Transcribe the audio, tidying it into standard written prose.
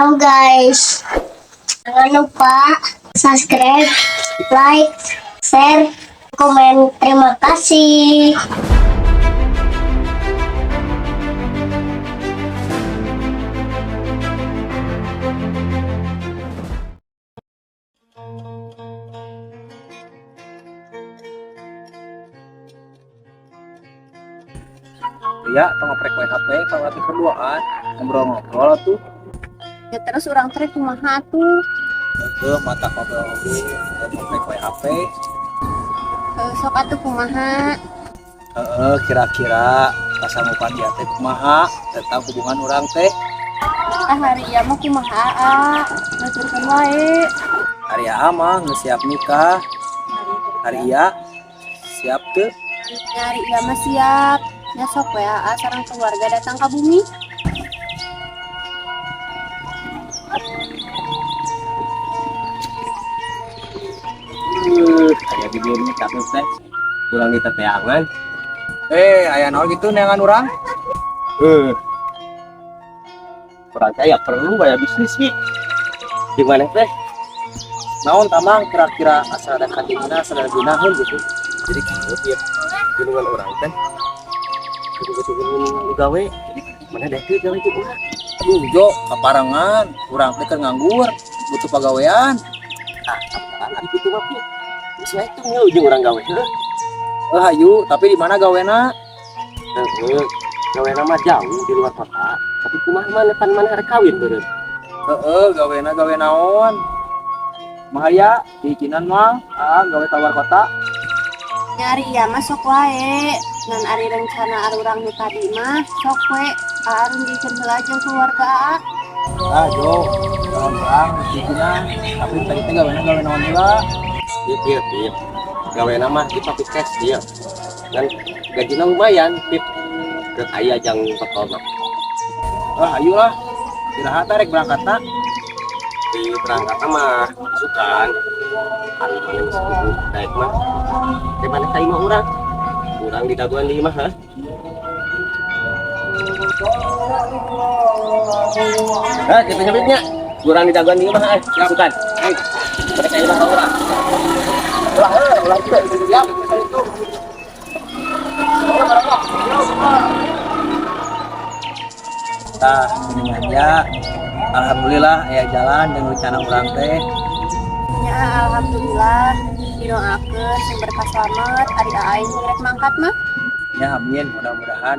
Halo guys, jangan lupa subscribe, like, share, komen. Terima kasih. Iya, tong ngoprek wae HP kalau lagi berduaan, ngobrol-ngobrol tuh. Ya terus urang teh kumaha tuh? Heeh, mata ngobrol oge, ngoprek wae HP. Heuh, sok atuh kumaha? Heeh, kira-kira kasanggupan dia teh kumaha tentang hubungan urang teh? Ah, ari ieu mah kumaha ah? Nuturkeun wae. Ari aa mah geus siap nikah. Ari ieu siap teu? Nya ari ieu mah siap. Nya sok we aa sareng keluarga datang ka bumi. Aya bibir ini cakep teh. Kurang diteteangan. Eh, aya naon gitu neangan urang? Eh. Kurang kaya perlu bayar bisnis sih. Gimana teh? Naon tamang kira-kira asal ada katingina, asal ada gunaheun gitu. Jadi gitu ya. Junungan orang teh. Kudu-kudu gawe. Mana deh teu gawe jeung urang. Aduh, Jo, kaparengan, urang teh keur nganggur, butuh pagawean. Ah, apaan ari kitu mah Pi? Geus wae tuh ngeu jeung urang gawe heuh. Eh, hayu, tapi di mana gawena? Heeh. Gawena mah jauh di luar kota. Tapi kumaha mana pan mana arek kawin beureum. Heeh, gawena gawe naon? Mahaya, diizinan mah, ah, gawe tawar kota. Nya ari ieu mah sok wae. Ngan ari rencana arurang nu tadi mah sok we aa runggikeun heula jeung keluarga aa. Ah, Jo, kalau urang diizinan, tapi tadi teh gawena gawe naon heula? Iya, iya, iya. Gawena mah di pabrik tekstil. Dan gajinya lumayan, Pip. Ke aya jang bekal mah. Ah, ayo lah. Iraha teh rek berangkatna? Di berangkat mah sukan. Ari mana geus kudu daek mah. Teh mana ka imah urang? Urang di daguan di imah, ha? Hah, kita nyebutnya. Urang di daguan di imah, ha? Sukan. Hei, Mereka imah ka urang. ulah heuh, ulah kieu. Siap, itu. Tah, ini aja. Alhamdulillah aya jalan dan rencana urang teh. Nya alhamdulillah didoakeun sing berkah slamet ari aa jeung rek mangkat mah. Ya amin, mudah-mudahan.